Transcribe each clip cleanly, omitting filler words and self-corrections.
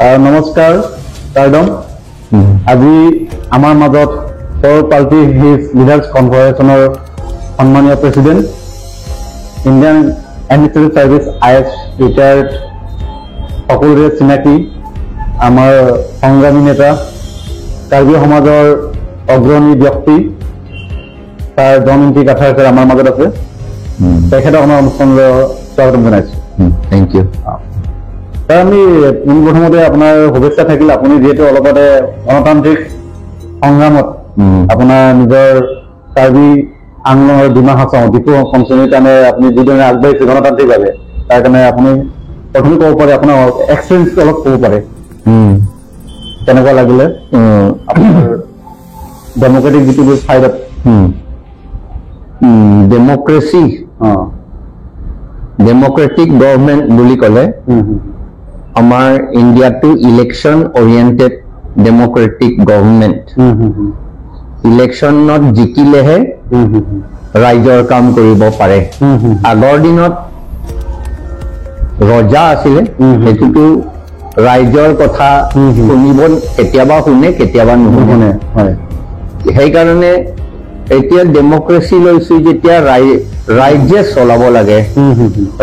নমস্কাৰ কাৰ্ডম, আজি আমাৰ মাজত অল পাৰ্টি হিলছ লিডাৰ্ছ কনফাৰেন্সৰ সন্মানীয় president, Indian Administrative Service IAS retired, সকলোৰে চিনাকি আমাৰ সংগ্ৰামী নেতা, কাৰ্বি সমাজৰ অগ্ৰণী ব্যক্তি sir John Ingti Kathar sir আমাৰ মাজত আছে। তেখেতক আমাৰ অনুষ্ঠানলৈ স্বাগতম জনাইছোঁ। Thank you. Sir, আমি পোনপ্ৰথমতে আপোনাৰ শুভেচ্ছা থাকিল। আপুনি যিহেতু অলপতে গণতান্ত্ৰিক সংগ্ৰামত আপোনাৰ নিজৰ কাৰ্বি আংলং আৰু ডিমা হাছাও ডিফু কনষ্টিটুৱেঞ্চিৰ কাৰণে আপুনি যিধৰণে আগবাঢ়িছে গণতান্ত্ৰিকভাৱে, তাৰ কাৰণে আপুনি প্ৰথমে ক'ব পাৰে, আপোনাৰ এক্সপিৰিয়েঞ্চ অলপ ক'ব পাৰে, কেনেকুৱা লাগিলে আপোনাৰ ডেমক্ৰেটিক যিটো চাইডত? ডেমক্ৰেচি, ডেমক্ৰেটিক গভৰ্ণমেণ্ট বুলি ক'লে আমাৰ ইণ্ডিয়াটো ইলেকশ্যন অৰিয়েণ্টেড ডেমক্ৰেটিক গভৰ্ণমেণ্ট। ইলেকশ্যনত জিকিলেহে ৰাইজৰ কাম কৰিব পাৰে। আগৰ দিনত ৰজা আছিলে, সেইটোতো ৰাইজৰ কথা শুনিব, কেতিয়াবা শুনে, কেতিয়াবা নুশুনে। সেইকাৰণে এতিয়া ডেমক্ৰেচি লৈছো যেতিয়া ৰাইজে চলাব লাগে।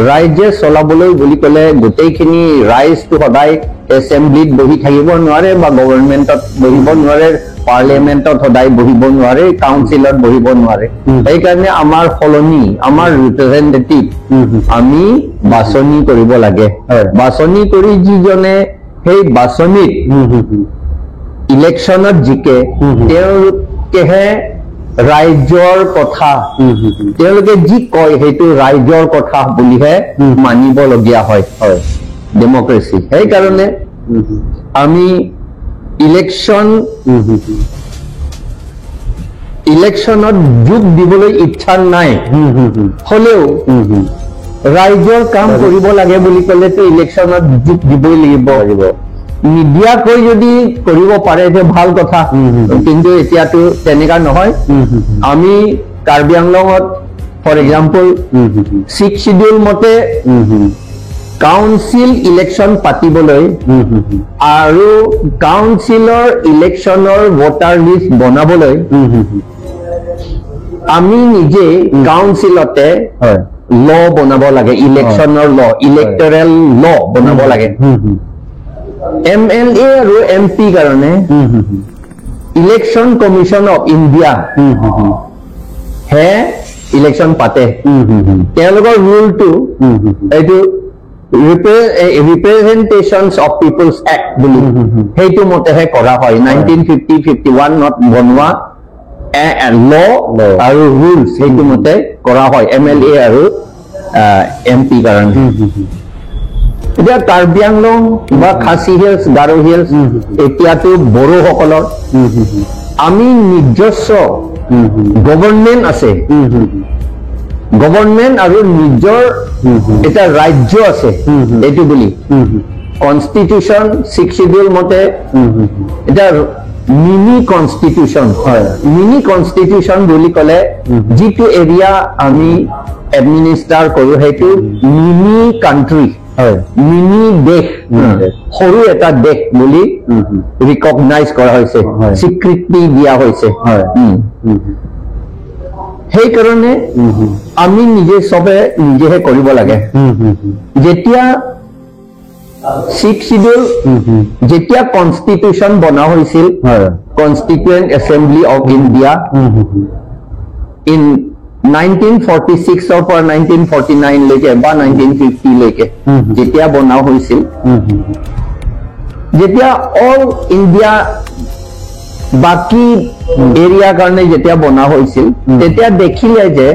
ৰাইজে চলাবলৈ বুলি ক'লে গোটেইখিনি ৰাইজটো সদায় এছেম্বলিত বহি থাকিব নোৱাৰে বা গভৰ্ণমেণ্টত বহিব নোৱাৰে, পাৰ্লিয়ামেণ্টত সদায় বহিব নোৱাৰে, কাউন্সিলত বহিব নোৱাৰে। সেইকাৰণে আমাৰ সলনি আমাৰ ৰিপ্ৰেজেণ্টেটিভ আমি বাছনি কৰিব লাগে। বাছনি কৰি যিজনে সেই বাছনিত ইলেকশ্যনত জিকে, তেওঁলোকেহে ৰাইজৰ কথা, তেওঁলোকে যি কয় সেইটো ৰাইজৰ কথা বুলিহে মানিবলগীয়া হয়। ডেমক্ৰেচি। সেইকাৰণে আমি ইলেকশ্যনত যোগ দিবলৈ ইচ্ছা নাই হলেও ৰাইজৰ কাম কৰিব লাগে বুলি ক'লেতো ইলেকশ্যনত যোগ দিবই লাগিব। নিদিয়াকৈ যদি কৰিব পাৰে যে ভাল কথা, কিন্তু এতিয়াতো তেনেকা নহয়। আমি কাৰ্বি আংলঙত ফৰ এক্সাম্পল ছিক্স চিডিউল মতে কাউন্সিল ইলেকশ্যন পাতিবলৈ আৰু কাউন্সিলৰ ইলেকশ্যনৰ ভোটাৰ লিষ্ট বনাবলৈ আমি নিজে কাউন্সিলতে ল বনাব লাগে, ইলেকশ্যনৰ ল, ইলেক্টৰেল ল বনাব লাগে। এম এল এ আৰু এম পি কাৰণে ইলেকশ্যন কমিশ্যন অফ ইণ্ডিয়া হে ইলেকশ্যন পাতে। তেওঁলোকৰ ৰুলটো এইটো ৰিপ্ৰেজেণ্টেশ্যন অফ পিপলছ এক্ট বুলি, সেইটো মতেহে কৰা হয়। 1950, 51ত বনোৱা ল আৰু ৰুলছ, সেইটো মতে কৰা হয় এম এল এ আৰু এম পি কাৰণে। এতিয়া কাৰ্বি আংলং বা খাচী হিলছ, গাৰো হিলছ, এতিয়াতো বড়োসকলৰ আমি নিজস্ব গভৰ্ণমেণ্ট আছে, গভৰ্ণমেণ্ট আৰু নিজৰ এটা ৰাজ্য আছে এইটো বুলি কনষ্টিটিউশ্যন ছিক্স চিডিউল মতে এটা মিনি কনষ্টিটিউশ্যন। মিনি কনষ্টিটিউশ্যন বুলি ক'লে যিটো এৰিয়া আমি এডমিনিষ্টাৰ কৰো সেইটো মিনি কাণ্ট্ৰি, মিনি দেশ, সৰু এটা দেশ বুলি ৰিকগনাইজ কৰা হৈছে, স্বীকৃতি দিয়া হৈছে। সেইকাৰণে আমি নিজে চবে নিজেহে কৰিব লাগে। যেতিয়া ছিক্স চিডিউল, যেতিয়া কনষ্টিটিউশ্যন বনোৱা হৈছিল, Constituent Assembly of India in 1946ৰ পৰা 1949লৈকে বা 1950লৈকে যেতিয়া বনোৱা হৈছিল, যেতিয়া অল ইণ্ডিয়া বাকী এৰিয়াৰ কাৰণে যেতিয়া বনোৱা হৈছিল, তেতিয়া দেখিলে যে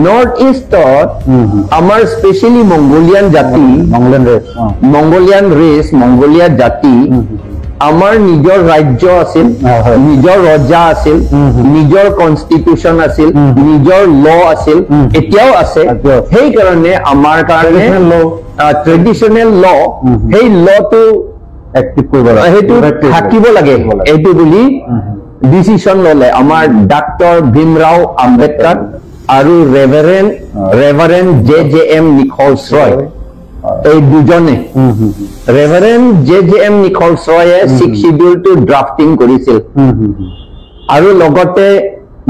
নৰ্থ ইষ্টত আমাৰ স্পেচিয়েলি মংগোলিয়ান জাতি, মংগোলিয়ান ৰেচ, মংগোলিয়ান ৰেচ, মংগোলীয়া জাতি, আমাৰ নিজৰ ৰাজ্য আছিল, নিজৰ ৰজা আছিল, নিজৰ কনষ্টিটিউশ্যন আছিল, নিজৰ ল আছিল, এতিয়াও আছে। সেইকাৰণে আমাৰ কাৰণে ট্ৰেডিশ্যনেল ল, সেই লটো এক্টিভ কৰিব লাগে, সেইটো থাকিব লাগে এইটো বুলি ডিচিশ্যন ললে আমাৰ ডাক্তৰ ভীমৰাও আম্বেদকাৰ আৰু reverend J J M Nichols Roy. এই দুজনে। Reverend J J M Nichols ৰয়ে ছিক্স চিডিউলটো ড্ৰাফটিং কৰিছিল আৰু লগতে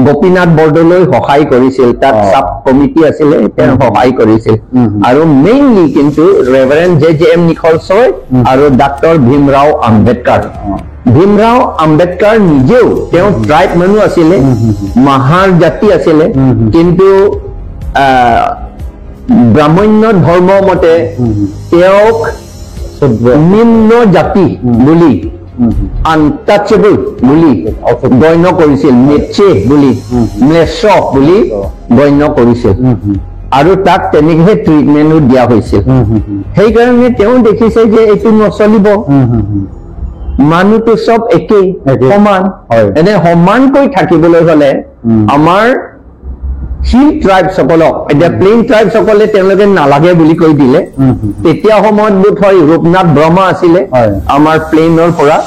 গোপীনাথ বৰদলৈ সহায় কৰিছিল। তাত চাব কমিটি আছিলে, তেওঁ সহায় কৰিছিল। আৰু মেইনলি কিন্তু ৰেভাৰেণ্ড জে জে এম নিখলছ ৰয় আৰু ডাক্তৰ ভীমৰাও আম্বেদকাৰ। ভীমৰাও আম্বেদকাৰ নিজেও তেওঁ ট্ৰাইব মানুহ আছিলে, মাহাৰ জাতি আছিলে, কিন্তু ব্ৰাহ্মণ্য ধৰ্ম মতে তেওঁক নিম্ন জাতি বুলি, আনটাচেবল বুলি গণ্য কৰিছিল, মেচে বুলি, ম্লেচ্ছ বুলি গণ্য কৰিছিল আৰু তাক তেনেকেহে ট্ৰিটমেণ্টো দিয়া হৈছিল। সেইকাৰণে তেওঁ দেখিছে যে এইটো নচলিব, মানুহটো চব একেই, সমান। এনে সমানকৈ থাকিবলৈ হলে আমাৰ হিল ট্ৰাইব সকলক, এতিয়া প্লেইন ট্ৰাইব সকলে তেওঁলোকে নালাগে বুলি কৈ দিলে। তেতিয়া সময়ত বোধ হয় ৰূপনাথ ব্ৰহ্মা আছিলে আমাৰ প্লেইনৰ পৰা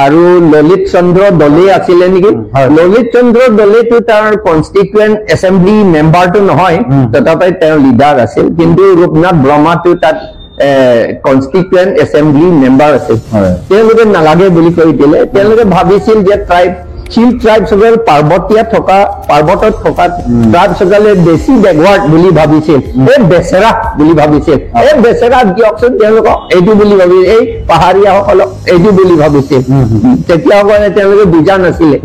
আৰু ললিত চন্দ্ৰ দলে আছিলে নেকি। ললিত চন্দ্ৰ দলেটো তাৰ কনষ্টিটুৱেণ্ট এছেম্বলি মেম্বাৰটো নহয়, তথাপি তেওঁ লিডাৰ আছিল। কিন্তু ৰূপনাথ ব্ৰহ্মাটো তাত কনষ্টিটুৱেণ্ট এছেম্বলি মেম্বাৰ আছিল। তেওঁলোকে নালাগে বুলি কৈ দিলে। তেওঁলোকে ভাবিছিল যে ট্ৰাইব, হিল ট্ৰাইবসকল, পাৰ্বতীয়া থকা, পাৰ্বতত থকা ট্ৰাইবসকলে বেছি বেকৱাৰ্ড বুলি ভাবিছিল, এই বেচেৰা বুলি ভাবিছিল। এই বেচেৰা দিয়কচোন তেওঁলোকক, এইটো বুলি ভাবি, এই পাহাৰীয়াসকলক এইটো বুলি ভাবিছিল। তেতিয়াসকলে তেওঁলোকে বুজা নাছিলে,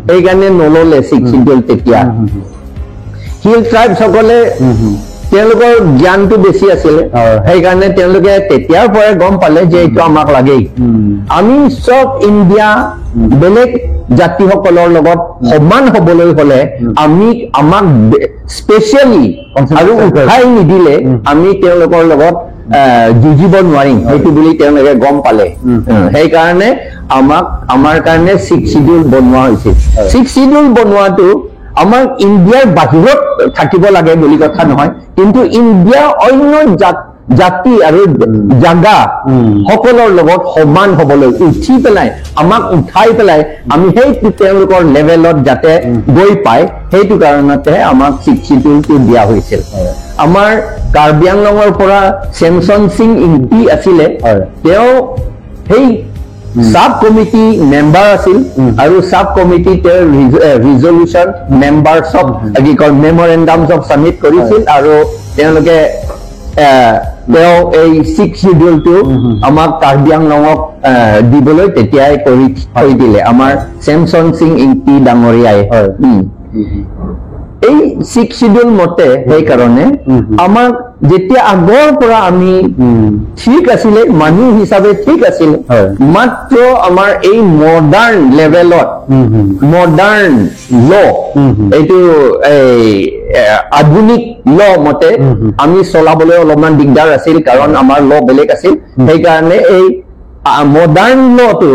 সেইকাৰণে নললে ছিক্স চিডিউল। তেতিয়া হিল ট্ৰাইবসকলে তেওঁলোকৰ জ্ঞানটো বেছি আছিলে, সেইকাৰণে তেওঁলোকে তেতিয়াৰ পৰাই গম পালে যে এইটো আমাক লাগেই। আমি চব ইণ্ডিয়া বেলেগ জাতিসকলৰ লগত সমান হবলৈ হলে আমি আমাক স্পেচিয়েলি আৰু উঠাই নিদিলে আমি তেওঁলোকৰ লগত যুঁজিব নোৱাৰিম, সেইটো বুলি তেওঁলোকে গম পালে। সেইকাৰণে আমাক, আমাৰ কাৰণে ছিক্স চিডিউল বনোৱা হৈছিল। ছিক্স চিডিউল বনোৱাটো আমাৰ ইণ্ডিয়াৰ বাহিৰত থাকিব লাগে বুলি কথা নহয়, কিন্তু ইণ্ডিয়াৰ অন্য জাতি আৰু জাগা সকলৰ লগত সমান হবলৈ উঠি পেলাই, আমাক উঠাই পেলাই আমি সেই তেওঁলোকৰ লেভেলত যাতে গৈ পায়, সেইটো কাৰণতে আমাক ছিক্স চিডিউলটো দিয়া হৈছিল। আমাৰ কাৰ্বি আংলঙৰ পৰা চেমচন সিং ইংতি আছিলে, তেওঁ সেই চাব কমিটি মেম্বাৰ আছিল আৰু চাব কমিটি তেওঁ ৰিজলিউশ্যন মেম্বাৰ চব কি কয় মেমৰেণ্ডাম চব ছাবমিট কৰিছিল আৰু তেওঁলোকে তেওঁ এই ছিক্স চিডিউলটো আমাক কাৰ্বি আংলঙক দিবলৈ তেতিয়াই কৰি থৈ দিলে আমাৰ চেমচন সিং ইংতি ডাঙৰীয়াই। এই ছিক্স চিডিউল মতে সেইকাৰণে আমাক যেতিয়া আগৰ পৰা আমি ঠিক আছিলে, মানুহ হিচাপে ঠিক আছিলে, মাত্ৰ আমাৰ এই মডাৰ্ণ লেভেলত মডাৰ্ণ ল, এইটো এই আধুনিক ল মতে আমি চলাবলৈ অলপমান দিগদাৰ আছিল, কাৰণ আমাৰ ল বেলেগ আছিল। সেইকাৰণে এই মডাৰ্ণ লটো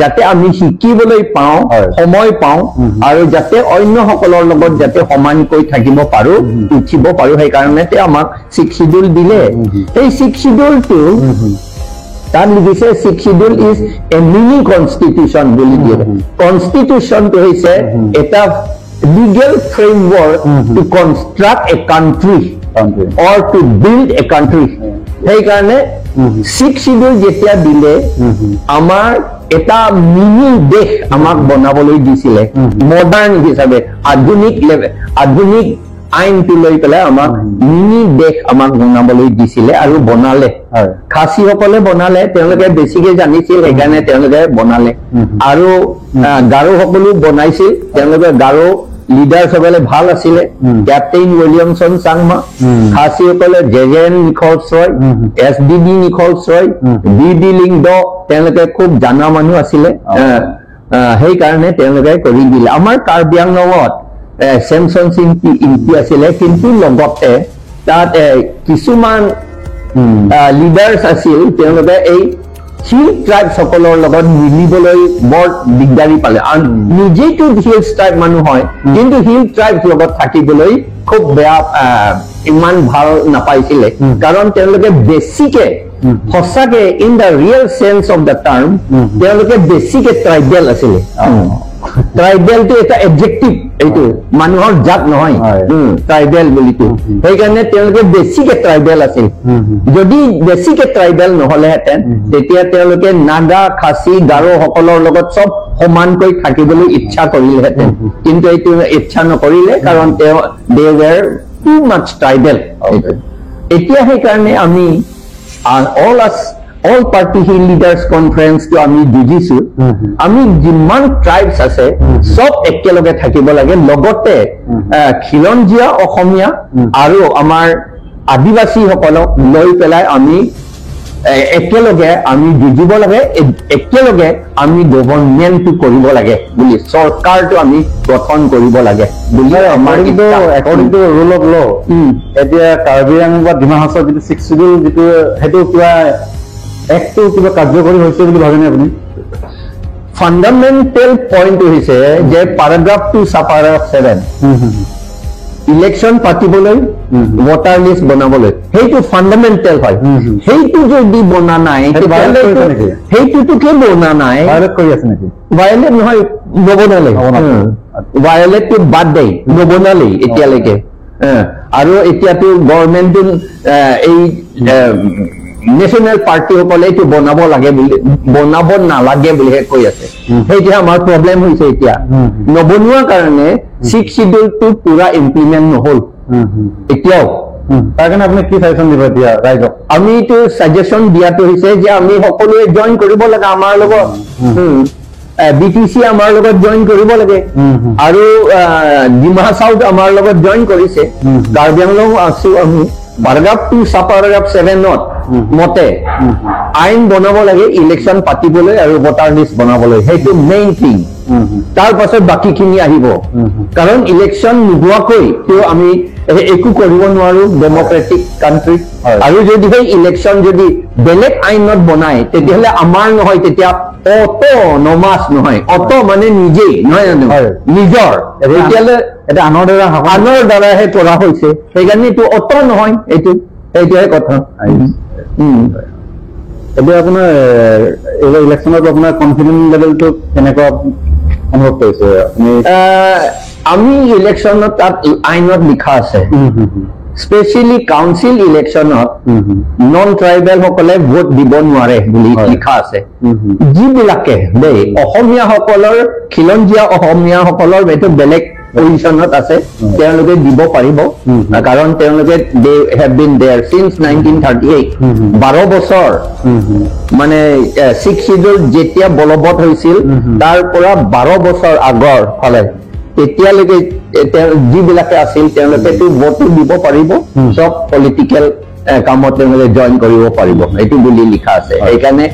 যাতে আমি শিকিবলৈ পাওঁ, সময় পাওঁ আৰু যাতে অন্যসকলৰ লগত যাতে সমানকৈ থাকিব পাৰো, উঠিব পাৰো, সেইকাৰণে আমাক ছিক্স চিডিউল দিলে। এই ছিক্স চিডিউলটো তাত লিখিছে Sixth Schedule is a mini constitution বুলি দিয়ে। কনষ্টিটিউশ্যনটো হৈছে এটা legal framework to construct a country or to build a country. সেইকাৰণে ছিক্স চিডিউল যেতিয়া দিলে, আমাৰ এটা মিনি দেশ আমাক বনাবলৈ দিছিলে মডাৰ্ণ হিচাপে, আধুনিক লেভেল, আধুনিক আইনটো লৈ পেলাই আমাক মিনি দেশ আমাক বনাবলৈ দিছিলে আৰু বনালে। খাচীসকলে বনালে, তেওঁলোকে বেছিকে জানিছিল, সেইকাৰণে তেওঁলোকে বনালে। আৰু গাৰোসকলো বনাইছিল, তেওঁলোকে গাৰো লিডাৰসকলে ভাল আছিলে, কেপ্টেইন উইলিয়ামছন চাংমা। খাচীসকলে J J N Nichols Roy, S D D Nichols Roy, B D Lyngdoh, তেওঁলোকে খুব জানা মানুহ আছিলে, সেইকাৰণে তেওঁলোকে কৰি দিলে। আমাৰ কাৰ্বি আংলঙত চেমচন সিং ইংতি আছিলে, কিন্তু লগতে তাত কিছুমান লিডাৰ্ছ আছিল, তেওঁলোকে এই হিল ট্ৰাইব সকলৰ লগত মিলিবলৈ বৰ দিগদাৰী পালে। নিজেইতো হিল ট্ৰাইব মানুহ হয়, কিন্তু হিল ট্ৰাইব লগত থাকিবলৈ খুব বেয়া, ইমান ভাল নাপাইছিলে, কাৰণ তেওঁলোকে বেছিকে সঁচাকে in the real sense of the term তেওঁলোকে বেছিকে ট্ৰাইবেল আছিলে। ট্ৰাইবেলটো এটা এডজেক্টিভ, এইটো মানুহৰ জাত নহয়, ট্ৰাইবেল বুলিতো। সেইকাৰণে তেওঁলোকে বেছিকে ট্ৰাইবেল আছিল। যদি বেছিকে ট্ৰাইবেল নহলেহেঁতেন তেতিয়া তেওঁলোকে নাগা, খাচী, গাৰো সকলৰ লগত চব সমানকৈ থাকিবলৈ ইচ্ছা কৰিলেহেঁতেন, কিন্তু এইটো ইচ্ছা নকৰিলে, কাৰণ তেওঁ they were too much tribal. এতিয়া সেইকাৰণে আমি অল পাৰ্টি হিল লিডাৰ্ছ কনফাৰেন্সটো আমি যুঁজিছো। আমি যিমান ট্ৰাইবছ আছে চব একেলগে থাকিব লাগে, লগতে খিলঞ্জীয়া অসমীয়া আৰু আমাৰ আদিবাসীসকলক লৈ পেলাই আমি একেলগে আমি যুঁজিব লাগে, একেলগে আমি গভৰ্ণমেণ্টটো কৰিব লাগে বুলি, চৰকাৰটো আমি গঠন কৰিব লাগে বুলি আমাৰ। According to rule of law এতিয়া কাৰ্বি আংলং বা ডিমা হাছাও যিটো ছিক্স চিডিউল, যিটো সেইটো কিবা এক্টটো কিবা কাৰ্যকৰী হৈছে বুলি ভাবেনে আপুনি? ফাণ্ডামেণ্টেল পইণ্টটো হৈছে যে paragraph 2 sub paragraph 7, election পাতিবলৈ, ভোটাৰ লিষ্ট বনাবলৈ, সেইটো ফাণ্ডামেণ্টেল হয়। সেইটো যদি বনা নাই, সেইটোকে বনা নাই, কৰি আছে নেকি? ভায়লেট নহয়, নবনালে। ভায়লেটটো বাদ দেই, নবনালেই এতিয়ালৈকে। আৰু এতিয়াতো গভৰ্ণমেণ্টটো এই নেশ্যনেল পাৰ্টিসকলে এইটো বনাব লাগে বুলি, বনাব নালাগে বুলিহে কৈ আছে। সেইটোহে আমাৰ প্ৰব্লেম হৈছে। এতিয়া নবনোৱা কাৰণে ছিক্স চিডিউলটো পুৰা ইমপ্লিমেণ্ট নহল এতিয়াও। তাৰ কাৰণে আপুনি কি ছাজেশ্যন দিব এতিয়া ৰাইজক? আমি এইটো ছাজেশ্যন দিয়াটো হৈছে যে আমি সকলোৱে জইন কৰিব লাগে আমাৰ লগত, বি টি চি আমাৰ লগত জইন কৰিব লাগে, আৰু ডিমা হাছাওত আমাৰ লগত জইন কৰিছে, কাৰ্বি আংলং আছো আমি। পেৰাগ্ৰাফ 2 চাব পেৰাগ্ৰাফ 7ত মতে আইন বনাব লাগে ইলেকশ্যন পাতিবলৈ আৰু ভোটাৰ লিষ্ট বনাবলৈ, সেইটো মেইন থিং। তাৰ পাছত বাকীখিনি আহিব, কাৰণ ইলেকশ্যন নোহোৱাকৈ আমি একো কৰিব নোৱাৰো ডেমক্ৰেটিক কাণ্ট্ৰিত। আৰু যদি সেই ইলেকশ্যন যদি বেলেগ আইনত বনায় তেতিয়াহ'লে আমাৰ নহয়, তেতিয়া অট'নমাছ নহয়, অট' মানে নিজেই নহয় জানো, নিজৰ, তেতিয়াহ'লে আনৰ দ্বাৰাহে কৰা হৈছে, সেইকাৰণে এইটো অট' নহয়, এইটো সেইটোহে কথা। এতিয়া আপোনাৰ এইবাৰ ইলেকশ্যনত আপোনাৰ কনফিডেন্স লেভেলটো কেনেকুৱা অনুভৱ কৰিছে আপুনি? আমি ইলেকশ্যনত তাত আইনত লিখা আছে, স্পেচিয়েলি কাউন্সিল ইলেকশ্যনত নন ট্ৰাইবেল সকলে ভোট দিব নোৱাৰে বুলি লিখা আছে। যিবিলাকে দেই অসমীয়াসকলৰ, খিলঞ্জীয়া অসমীয়াসকলৰ এইটো বেলেগ পজিশ্যনত আছে, তেওঁলোকে দিব পাৰিব, কাৰণ তেওঁলোকে they have been there since 1938, 12 বছৰ, মানে ছিক্স চিডিউল যেতিয়া বলবৎ হৈছিল তাৰ পৰা 12 বছৰ আগৰ ফালে তেতিয়ালৈকে যিবিলাকে আছিল তেওঁলোকেতো ভোটো দিব পাৰিব, চব পলিটিকেল কামত তেওঁলোকে জইন কৰিব পাৰিব, এইটো বুলি লিখা আছে। সেইকাৰণে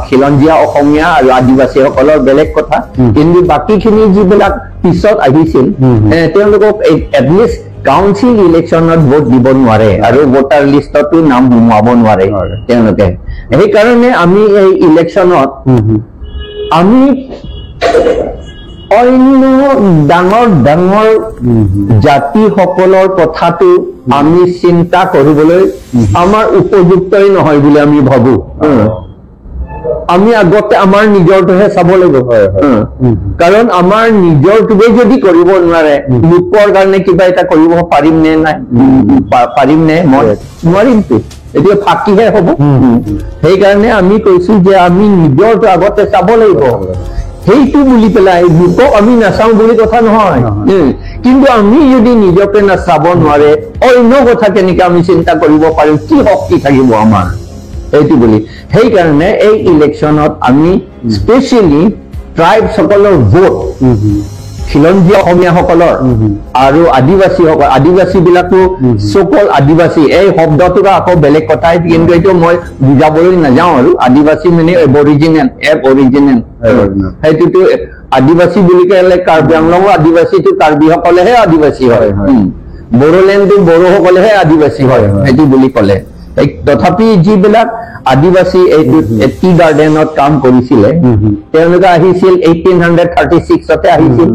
খিলঞ্জীয়া অসমীয়া আৰু আদিবাসীসকলৰ বেলেগ কথা, কিন্তু বাকীখিনি যিবিলাক পিছত আহিছিল তেওঁলোকক এটলিষ্ট কাউন্সিল ইলেকশ্যনত ভোট দিব নোৱাৰে আৰু ভোটাৰ লিষ্টতো নাম সোমোৱাব নোৱাৰে তেওঁলোকে। সেইকাৰণে আমি এই ইলেকশ্যনত আমি অন্য ডাঙৰ ডাঙৰ জাতিসকলৰ কথাটো আমি চিন্তা কৰিবলৈ আমাৰ উপযুক্তই নহয় বুলি আমি ভাবো। আমি আগতে আমাৰ নিজৰটোহে চাব লাগিব, কাৰণ আমাৰ নিজৰটোৱে যদি কৰিব নোৱাৰে লোকৰ কাৰণে কিবা এটা কৰিব পাৰিম নে নাই, পাৰিম নে মই নোৱাৰিমতো, এতিয়া ফাঁকিহে হ'ব। সেইকাৰণে আমি কৈছো যে আমি নিজৰটো আগতে চাব লাগিব। সেইটো বুলি পেলাই লোকক আমি নাচাওঁ বুলি কথা নহয়, কিন্তু আমি যদি নিজকে নাচাব নোৱাৰে অন্য কথা কেনেকে আমি চিন্তা কৰিব পাৰিম, কি শক্তি থাকিব আমাৰ, সেইটো বুলি। সেইকাৰণে এই ইলেকশ্যনত আমি স্পেচিয়েলি ট্ৰাইবসকলৰ ভোট, খিলঞ্জীয়া অসমীয়াসকলৰ আৰু আদিবাসীসকল, আদিবাসী বিলাকো চকল আদিবাসী এই শব্দটোৰ আকৌ বেলেগ কথাই, কিন্তু এইটো মই বুজাবলৈ নাযাওঁ আৰু। আদিবাসী মানে এবৰিজিনেল, এবৰিজিনেল, সেইটোতো আদিবাসী বুলি ক'লে কাৰ্বি আংলঙৰ আদিবাসীটো কাৰ্বিসকলেহে আদিবাসী হয়, বড়োলেণ্ডটো বড়োসকলেহে আদিবাসী হয়, সেইটো বুলি ক'লে। তথাপি যিবিলাক আদিবাসী এইটো টি গাৰ্ডেনত কাম কৰিছিলে তেওঁলোকে আহিছিল 1836তে আহিছিল,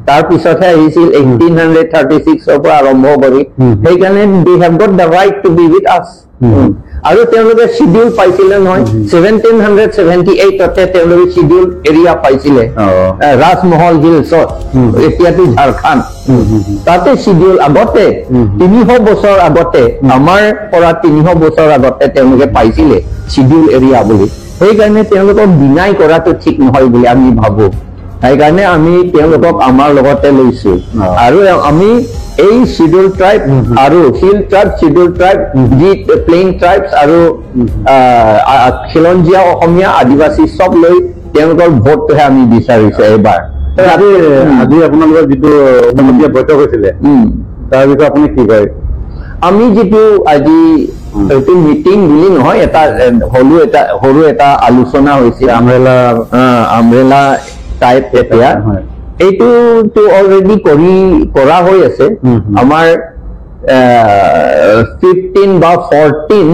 তাৰ পিছতহে আহিছিল 1836ৰ পৰা আৰম্ভ কৰি। সেইকাৰণে they have got the right to be with us. আৰু তেওঁলোকে চিডিউল পাইছিলে নহয়, 1778তে তেওঁলোকে চিডিউল এৰিয়া পাইছিলে, ৰাজমহল হিলছত, এতিয়াতো ঝাৰখণ্ড, তাতে চিডিউল আগতে 300 বছৰ আগতে, আমাৰ পৰা 300 বছৰ আগতে তেওঁলোকে পাইছিলে চিডিউল এৰিয়া বুলি। সেইকাৰণে তেওঁলোকক ডিনাই কৰাটো ঠিক নহয় বুলি আমি ভাবো। সেইকাৰণে আমি তেওঁলোকক আমাৰ লগতে লৈছো। আৰু আমি এই চিডিউল ট্ৰাইব আৰু হিল ট্ৰাইব, চিডিউল ট্ৰাইব, যি প্লেইন ট্ৰাইবছ আৰু খিলঞ্জীয়া অসমীয়া আদিবাসী চব লৈ তেওঁলোকৰ ভোটটোহে আমি বিচাৰিছো এইবাৰ। আজি আপোনালোকৰ যিটো বৈঠক হৈছিলে তাৰ বিষয়ে আপুনি কি কয়? আমি যিটো আজি এইটো মিটিং বুলি নহয়, এটা সৰু এটা আলোচনা হৈছিল, আমব্ৰেলা টাইপ। এতিয়া এইটোতো অলৰেডি কৰা হৈ আছে। আমাৰ 15 বা 14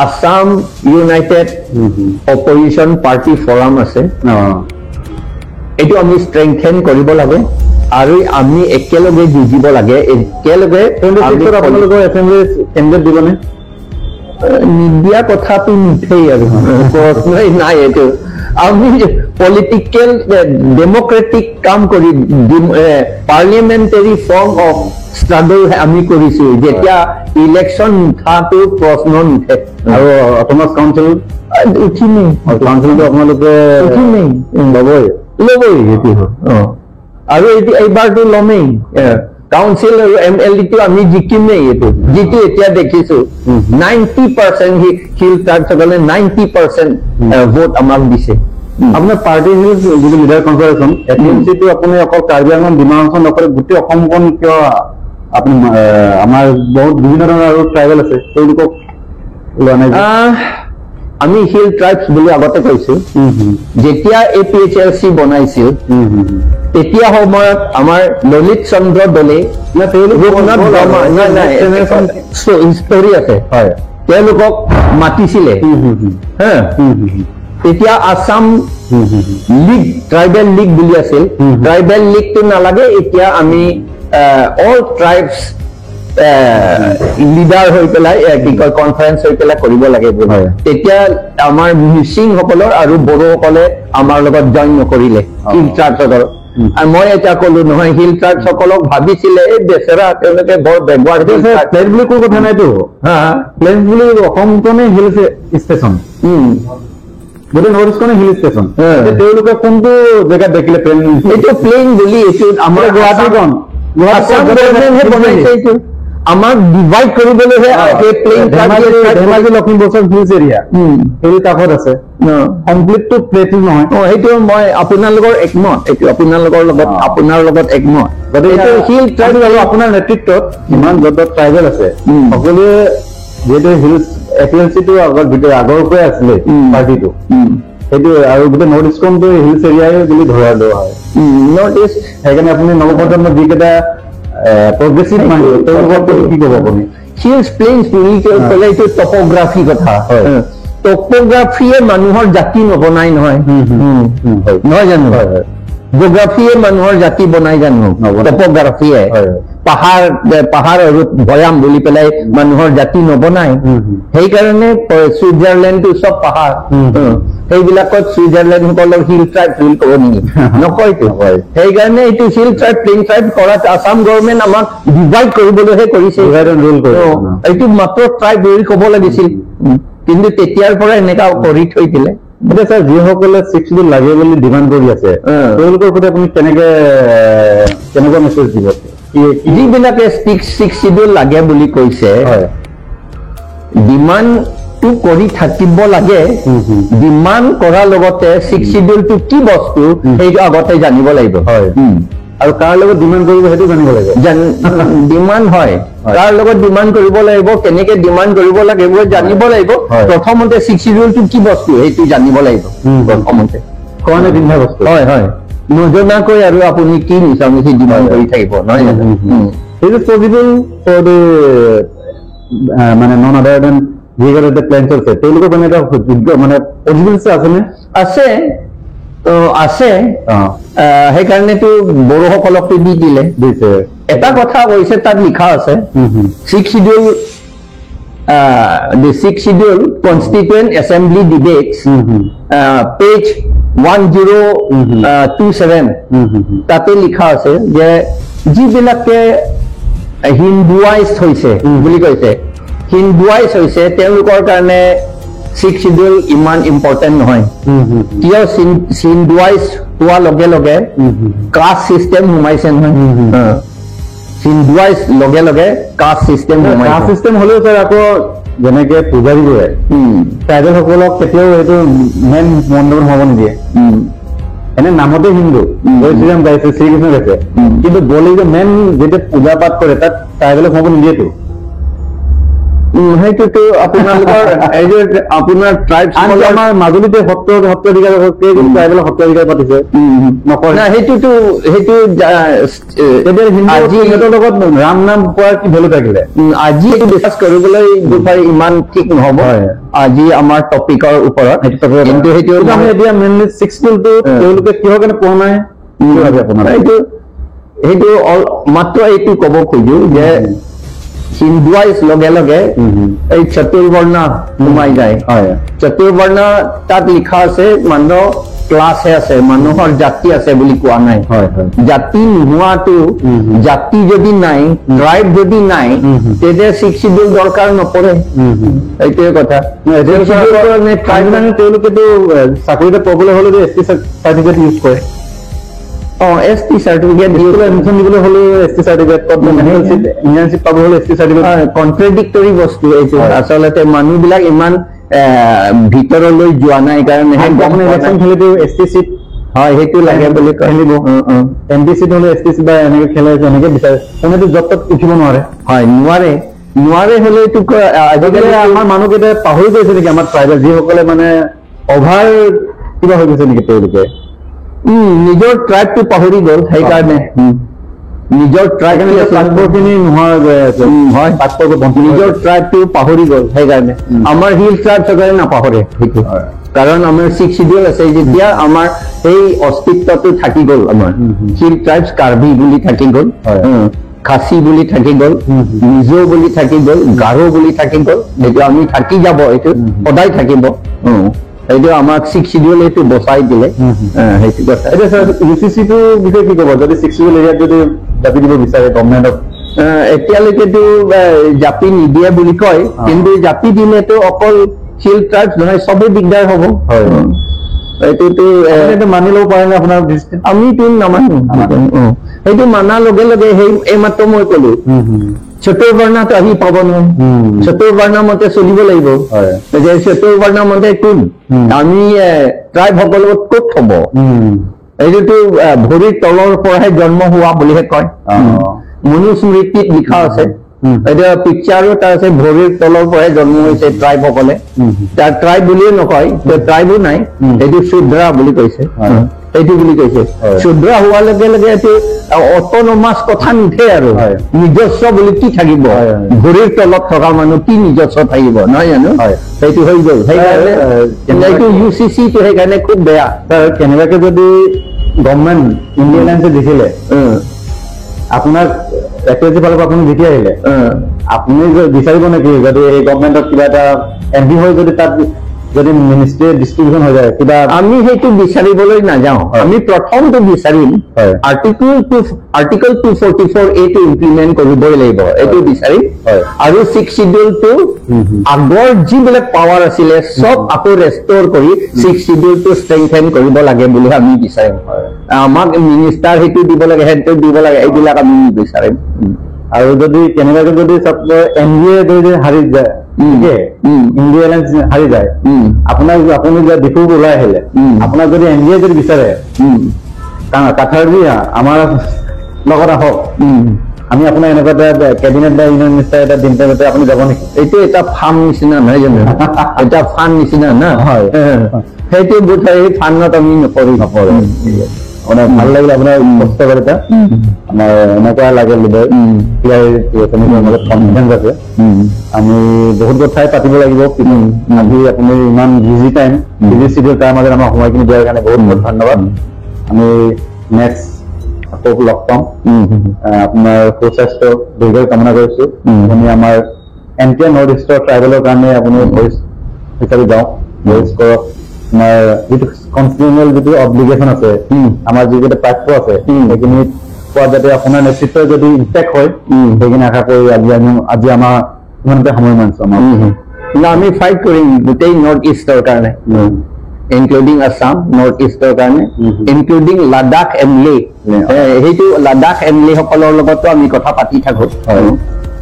Assam United Opposition Party forum আছে, এইটো আমি ষ্ট্ৰেংথেন কৰিব লাগে আৰু আমি একেলগে যুঁজিব লাগে। একেলগে আপোনালোকৰ এছেম্বলি কেণ্ডিডেট দিবনে? নিদিয়া কথাটো নুঠেই আৰু প্ৰশ্নই নাই। এইটো আমি পলিটিকেল ডেমক্ৰেটিক কাম কৰি পাৰ্লিয়ামেণ্টাৰী ফৰ্ম অফ ষ্ট্ৰাগল আমি কৰিছো। যেতিয়া ইলেকশ্যন নুঠাটো প্ৰশ্ন নুঠে। আৰু অট'নমাছ কাউন্সিল উঠিমেই, কাউন্সিলটো আপোনালোকে উঠিমেই, ল'বই ল'বই সেইটো। আৰু এইবাৰটো ল'মেই কাউন্সিল আৰু এম এল ডিটো আমি জিকিমেই। এইটো যিটো এতিয়া দেখিছো 90% হিল ট্ৰাইবসকলে 90% ভোট আমাক দিছে। আপোনাৰ পাৰ্টি যিটো লিডাৰ কনফাৰেন্স এ.পি.এম.চিটো আপুনি অকল কাৰ্বি আংলং ডিমা হাছাও নকৰে, গোটেই অসমখন কিয় আপুনি আমাৰ বহুত বিভিন্ন ধৰণৰ আৰু ট্ৰাইবেল আছে তেওঁলোকক লোৱা নাই? আমি হিল ট্ৰাইবছ বুলি আগতে কৈছো। যেতিয়া APHLC বনাইছিল তেতিয়া সময়ত আমাৰ ললিত চন্দ্ৰ দলে ষ্টৰি আছে, তেওঁলোকক মাতিছিলে। তেতিয়া আছাম লীগ, ট্ৰাইবেল লীগ বুলি আছিল। ট্ৰাইবেল লীগটো নালাগে, এতিয়া আমি অল ট্ৰাইবছ লিডাৰ হৈ পেলাই কি কয় কনফাৰেন্স হৈ পেলাই কৰিব লাগে বুলি। তেতিয়া আমাৰ মিচিং সকলৰ আৰু বড়োসকলে আমাৰ লগত জইন নকৰিলে হিল ট্ৰাইবসকলৰ। আৰু মই এতিয়া কলো নহয়, হিল ট্ৰাইবসকলক ভাবিছিলে এই বেচেৰা তেওঁলোকে বৰ বেকৱাৰ্ড। প্লেন বুলি কোনো কথা নাইতো, প্লেন বুলি অসমখনে হিল ষ্টেচন, গোটেই নৰ্থ ইষ্টখনে হিল ষ্টেচন। তেওঁলোকে কোনটো জেগাত দেখিলে প্লেন? এইটো প্লেন বুলি এইটো আমাৰ গুৱাহাটীখন বনাইছে, এইটো আমাক ডিভাইড কৰিবলৈহে। ধেমাজি লখিমপুৰ চব হিলছ এৰিয়া, হিল কাষত আছে, কমপ্লিটটো প্লেটো নহয়। সেইটো মই আপোনালোকৰ একমত, এইটো আপোনালোকৰ লগত আপোনাৰ লগত একমত। গতিকে হিল ট্ৰাইব আৰু আপোনাৰ নেতৃত্বত ইমান য'ত য'ত ট্ৰাইবেল আছে সকলোৱে, যিহেতু হিলছ এ.পি.এল.চিটো আগৰ ভিতৰত আগৰ পৰাই আছিলে পাৰ্টিটো, সেইটো আৰু গোটেই নৰ্থ ইষ্টখনটো হিলছ এৰিয়াই বুলি ধৰা লোৱা হয় নৰ্থ ইষ্ট। সেইকাৰণে আপুনি নৱপ্ৰজন্ম যিকেইটা প্ৰগ্ৰেছিভ মানুহ তেওঁলোকক কি ক'ব আপুনি? হিলছ প্লেইনছ বুলি ক'লে এইটো টপগ্ৰাফি কথা। টপগ্ৰাফিয়ে মানুহৰ জাতি নবনাই নহয়, নহয় জানো? জিঅ'গ্ৰাফিয়ে মানুহৰ জাতি বনাই জানো? টপগ্ৰাফিয়ে পাহাৰ পাহাৰ আৰু ভৈয়াম বুলি পেলাই মানুহৰ জাতি নবনাই। সেইকাৰণে চুইজাৰলেণ্ডটো চব পাহাৰ, সেইবিলাকত চুইজাৰলেণ্ড সকলৰ হিল ট্ৰাইব বুলি ক'ব নেকি? নকয়তো। সেইকাৰণে এইটো হিল ট্ৰাইব প্লেইন ট্ৰাইব কৰাত আছাম গভৰ্ণমেণ্ট আমাক ডিভাইড কৰিবলৈহে কৰিছে। এইটো মাত্ৰ ট্ৰাইব বুলি ক'ব লাগিছিল, কিন্তু তেতিয়াৰ পৰা এনেকা কৰি থৈ দিলে। এতিয়া ছাৰ, যিসকলে ছিক্স চিডিউল লাগে বুলি ডিমাণ্ড কৰি আছে তেওঁলোকৰ প্ৰতি আপুনি কেনেকে কেনেকুৱা মেছেজ দিব? যিবিলাকে ছিক্স চিডিউল লাগে বুলি কৈছে, ডিমাণ্ডটো কৰি থাকিব লাগে। ডিমাণ্ড কৰাৰ লগতে ছিক্স চিডিউলটো কি বস্তু সেইটো আগতে জানিব লাগিব। আৰু কাৰ লগত ডিমাণ্ড কৰিব সেইটো জানিব লাগিব। ডিমাণ্ড হয়, কাৰ লগত ডিমাণ্ড কৰিব লাগিব, কেনেকে ডিমাণ্ড কৰিব লাগিব জানিব লাগিব। প্ৰথমতে ছিক্স চিডিউলটো কি বস্তু সেইটো জানিব লাগিব প্ৰথমতে। খোৱা নে পিন্ধা বস্তু। হয় হয়, নজনাকৈ আৰু আপুনি কি মিছামিছি ডিমাণ্ড কৰি থাকিব নহয় জানো? Is it possible for the মানে নন আদাৰ দেন যিসকলে প্লেন চলছে তেওঁলোকৰ মানে এটা মানে পজিবল আছেনে? আছে, আছে। সেইকাৰণেতো বড়োসকলকতো দি দিলে। দিছে। এটা কথা কৈছে, তাত লিখা আছে six schedule the Sixth Schedule Constituent Assembly debates, page 1027, তাতে লিখা আছে যে যিবিলাকে হিন্দুৱাইজ হৈছে বুলি কৈছে, হিন্দুৱাইজ হৈছে, তেওঁলোকৰ কাৰণে ছিক্স চিডিউল ইমান ইম্পৰ্টেণ্ট নহয়। কিয়? হিন্দুৱাইজ হোৱাৰ লগে লগে কাষ্ট চিষ্টেম সোমাইছে নহয়। হিন্দুৱাইজ লগে লগে কাষ্ট চিষ্টেম সোমাইছে। কাষ্ট চিষ্টেম হ'লেও ছাৰ, আকৌ যেনেকে পূজাৰীবোৰে ট্ৰাইবেলসকলক কেতিয়াও সেইটো মেইন মণ্ডপত সোমাব নিদিয়ে। এনে নামতে হিন্দু, জয় শ্ৰীৰাম গাইছে, শ্ৰীকৃষ্ণ গাইছে, কিন্তু বলি যে মেইন যেতিয়া পূজা পাঠ কৰে তাত ট্ৰাইবেলক সোমাব নিদিয়েতো। সেইটোতো আপোনালোকৰ এই যে আপোনাৰ ট্ৰাইব আমাৰ মাজুলীতে সত্ৰাধিকাৰ ট্ৰাইবেলক সত্ৰাধিকাৰ পাতিছে, নকৰে। নাই, সেইটোতো সেইটো আজি সিহঁতৰ লগত ৰাম নাম কোৱাৰ কি ভেলু থাকিলে? আজি এইটো ডিছকাছ কৰিবলৈ বোধহয় ইমান ঠিক নহ'ব আজি আমাৰ টপিকৰ ওপৰত। কিন্তু সেইটো আমি এতিয়া মেইনলি ছিক্স চিডিউলটো তেওঁলোকে কিহৰ কাৰণে পোৱা নাই আপোনাৰ সেইটো মাত্ৰ এইটো ক'ব খোজো যে হিন্দুৱাইজ লগে লগে এই চতুৰ্বৰ্ণ সোমাই যায়। চতুৰ্বৰ্ণ তাত লিখা আছে মানুহ ক্লাছহে আছে, মানুহৰ জাতি আছে বুলি কোৱা নাই। জাতি নোহোৱাটো, জাতি যদি নাই, ট্ৰাইব যদি নাই, তেতিয়া ছিক্স চিডিউল দৰকাৰ নপৰে। এইটোৱে কথা। তেওঁলোকেতো চাকৰিতে পাবলৈ হ'লে এছ টি চাৰ্টিফিকেট ইউজ কৰে। এছ টি চাৰ্টিফিকেট এডমিশ্যন দিবলৈ হ'লে এছ টি চাৰ্টিফিকেট, ইণ্টাৰ্ণশ্বিপ পাব হ'লে এছ টি চাৰ্টিফিকেট। কণ্ট্ৰেডিক্টৰী বস্তু এইটো। আচলতে মানুহবিলাক ইমান ভিতৰলৈ যোৱা নাই কাৰণে খেলিতো এছ টি চিট হয়, সেইটো লাগে বুলি খেলিব। এম পি চিট হ'লে এছ টি চি বা এনেকে খেলে, এনেকে বিচাৰে। কোনেতো য'ত ত'ত উঠিব নোৱাৰে। হয়, নোৱাৰে। নোৱাৰে হ'লে এইটো আজিকালি আমাৰ মানুহকেইটা পাহৰি গৈছে নেকি? আমাৰ ট্ৰাইবেল যিসকলে মানে অভাৰ কিবা হৈ গৈছে নেকি তেওঁলোকে? নিজৰ ট্ৰাইবটো পাহৰি গ'ল, সেইকাৰণে নিজৰ ট্ৰাইব খিনি নোহোৱা গৈ আছে। হয়, নিজৰ ট্ৰাইবটো পাহৰি গ'ল, সেইকাৰণে আমাৰ হিল ট্ৰাইব চৰকাৰে নাপাহৰে সেইটো। কাৰণ আমাৰ ছিক্স চিডিউল আছে যেতিয়া আমাৰ সেই অস্তিত্বটো থাকি গ'ল। আমাৰ হিল ট্ৰাইবছ কাৰ্বি বুলি থাকি গ'ল, খাচী বুলি থাকি গ'ল, মিজো বুলি থাকি গ'ল, গাৰো বুলি থাকি গ'ল। সেইটো আমি থাকি যাব, এইটো সদায় থাকিব। এইটো আমাক ছিক্স চিডিউল এইটো বচাই দিলে, সেইটো কথা। এতিয়া ছাৰ, ইউ চি চিটোৰ বিষয়ে কি ক'ব? যদি ছিক্স চিডিউল এৰিয়াত যদি জাপি দিব বিচাৰে গভৰ্ণমেণ্টক? এতিয়ালৈকেতো জাপি নিদিয়ে বুলি কয়, কিন্তু জাপি দিলেতো অকল হিল ট্ৰাইবছ নহয়, চবেই দিগদাৰ হ'ব। এইটোতো মানি ল'ব পাৰে নে আপোনাৰ? আমিতো নামানো। সেইটো মানাৰ লগে লগে সেই এইমাত্ৰ মই ক'লো, চতুৰ্বৰ্ণাটো আহি পাব নহয়। চতুৰ্বৰ্ণ মতে চলিব লাগিব। চতুৰ্বৰ্ণ মতে কোন আমি ট্ৰাইব সকলৰ ক'ত থব? এইটোতো ভৰিৰ তলৰ পৰাহে জন্ম হোৱা বুলিহে কয়। মনুস্মৃতিত লিখা আছে, এতিয়া পিকচাৰো তাৰ আছে, ভৰিৰ তলৰ পৰাই জন্ম হৈছে ট্ৰাইব সকলে। তাৰ ট্ৰাইব বুলিয়ে নকয়, ট্ৰাইবো নাই, সেইটো শূদ্ৰা বুলি কৈছে, সেইটো বুলি কৈছে। শূদ্ৰা হোৱাৰ লগে লগে এইটো অট'নমাছ কথা নুঠে আৰু নিজস্ব বুলি কি থাকিব? ভৰিৰ তলত থকা মানুহ কি নিজস্ব থাকিব, নহয় জানো? সেইটো হৈ গ'ল। সেইকাৰণে এইটো ইউ চি চিটো সেইকাৰণে খুব বেয়া। কেনেবাকে যদি গভৰ্ণমেণ্ট ইণ্ডিয়া এলায়েন্সে দিছিলে আপোনাক, এ ফালৰ পৰা আপুনি জিকি আহিলে, আপুনি বিচাৰিব নেকি যদি এই গভৰ্ণমেণ্টত কিবা এটা এম পি হৈ যদি তাত যদি মিনিষ্ট্ৰী ডিষ্ট্ৰিবিউচন হৈ যায় কিবা? আমি সেইটো বিচাৰিবলৈ নাযাওঁ। আমি প্ৰথমটো বিচাৰিম আৰ্টিকল 244 এইটো ইমপ্লিমেণ্ট কৰিবই লাগিব, এইটো বিচাৰিম। আৰু ছিক্স চিডিউলটো আগৰ যিবিলাক পাৱাৰ আছিলে চব আকৌ ৰেষ্টৰ কৰি ছিক্স চিডিউলটো ষ্ট্ৰেংথেন কৰিব লাগে বুলি আমি বিচাৰিম। আমাক মিনিষ্টাৰ সেইটো দিব লাগে, সেইটো দিব লাগে, এইবিলাক আমি নিবিচাৰিম। আৰু যদি কেনেবাকে যদি এন ডি এ যদি হাৰি যায়, ইণ্ডিয়া এলায়েন্স হাৰি যায়, আপোনাক আপুনি যে ডিফু ওলাই আহিলে, আপোনাক যদি এন ডি এ যদি বিচাৰে কাথাৰ আমাৰ লগত আহক, আমি আপোনাৰ এনেকুৱা এটা কেবিনেট বা ইউনিয়ন মিনিষ্টাৰ এটা দিম, তেনেতে আপুনি যাব নেকি? এইটো এটা ফাৰ্ম নিচিনা নহয় জানো? এটা ফাণ্ড নিচিনা না? হয়, সেইটো বোধহয় এই ফাণ্ডত আমি নকৰো। নকৰো। আপোনাৰ ভাল লাগিলে আপোনাৰ কষ্টকাৰিতা, আমাৰ এনেকুৱা লাগে লিডাৰ মাজত কনফিডেঞ্চ আছে। আমি বহুত কথাই পাতিব লাগিব। আজি আপুনি ইমান বিজি টাইম, বিজি চিডিউল, তাৰ মাজত আমাৰ সময়খিনি দিয়াৰ কাৰণে বহুত বহুত ধন্যবাদ। আমি নেক্সট আকৌ লগ পাম। আপোনাৰ সুস্বাস্থ্য দীৰ্ঘ কামনা কৰিছো। আপুনি আমাৰ এণ্টায়াৰ নৰ্থ ইষ্টৰ ট্ৰাইবেলৰ কাৰণে আপুনি ভইচ হিচাপে যাওক, ভইচ কৰক। আমাৰ যিটো কনষ্টিটিউচনেল যিটো অব্লিগেশ্যন আছে, আমাৰ যিকেইটা প্ৰাপ্য আছে, সেইখিনি পোৱাত যাতে আপোনাৰ নেতৃত্ব যদি ইম্পেক্ট হয়, সেইখিনি আশা কৰি আজি আমি আজি আমাৰ ইমানতে সময় মানিছো আমাৰ। না, আমি ফাইট কৰিম গোটেই নৰ্থ ইষ্টৰ কাৰণে, ইনক্লুডিং আছাম, নৰ্থ ইষ্টৰ কাৰণে, ইনক্লুডিং লাডাখ এণ্ড লে। সেইটো লাডাখ এণ্ড লে সকলৰ লগতো আমি কথা পাতি থাকো।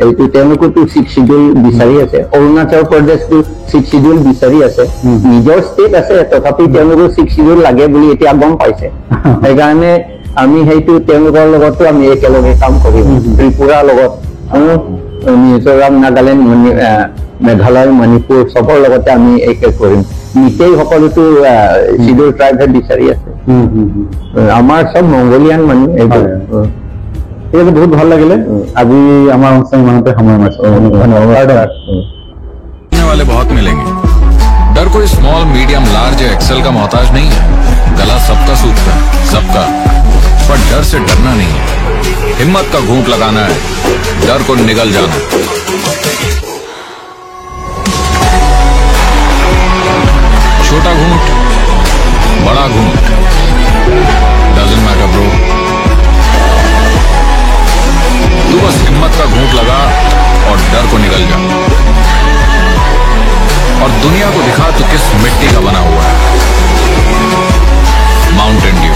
এইটো তেওঁলোকতো ছিক্স চিডিউল বিচাৰি আছে, অৰুণাচল প্ৰদেশটো ছিক্স চিডিউল বিচাৰি আছে। নিজৰ ষ্টেট আছে, তথাপি তেওঁলোকো ছিক্স চিডিউল লাগে বুলি এতিয়া গম পাইছে। সেইকাৰণে আমি সেইটো তেওঁলোকৰ লগতো আমি একেলগে কাম কৰিম। ত্ৰিপুৰাৰ লগত, মিজোৰাম, নাগালেণ্ড, মেঘালয়, মণিপুৰ চবৰ লগতে আমি একে কৰিম। মিতেই সকলোতো চিডিউল ট্ৰাইবহে বিচাৰি আছে। আমাৰ চব মংগোলিয়ান মানুহ এইটো। ঠিক আছে, বহুত ভাল লাগিলে। আজি আমাৰ অনুষ্ঠান ইমানতে সময় মাৰিছো। ধন্যবাদ। वाले बहुत मिलेंगे। डर कोई स्मॉल, मीडियम, लार्ज या एक्सेल का मोहताज नहीं है। गला सबका सूखता है, सबका, पर डर से डरना नहीं है। हिम्मत का घूंट लगाना है, डर को निगल जाना है। छोटा घूंट, बड़ा घूंट, डजंट मैटर ब्रो। तू बस हिम्मत का घूंट लगा और डर को निगल जा और दुनिया को दिखा तू किस मिट्टी का बना हुआ है। माउंटेन ड्यू,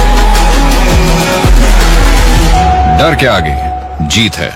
डर के आगे जीत है।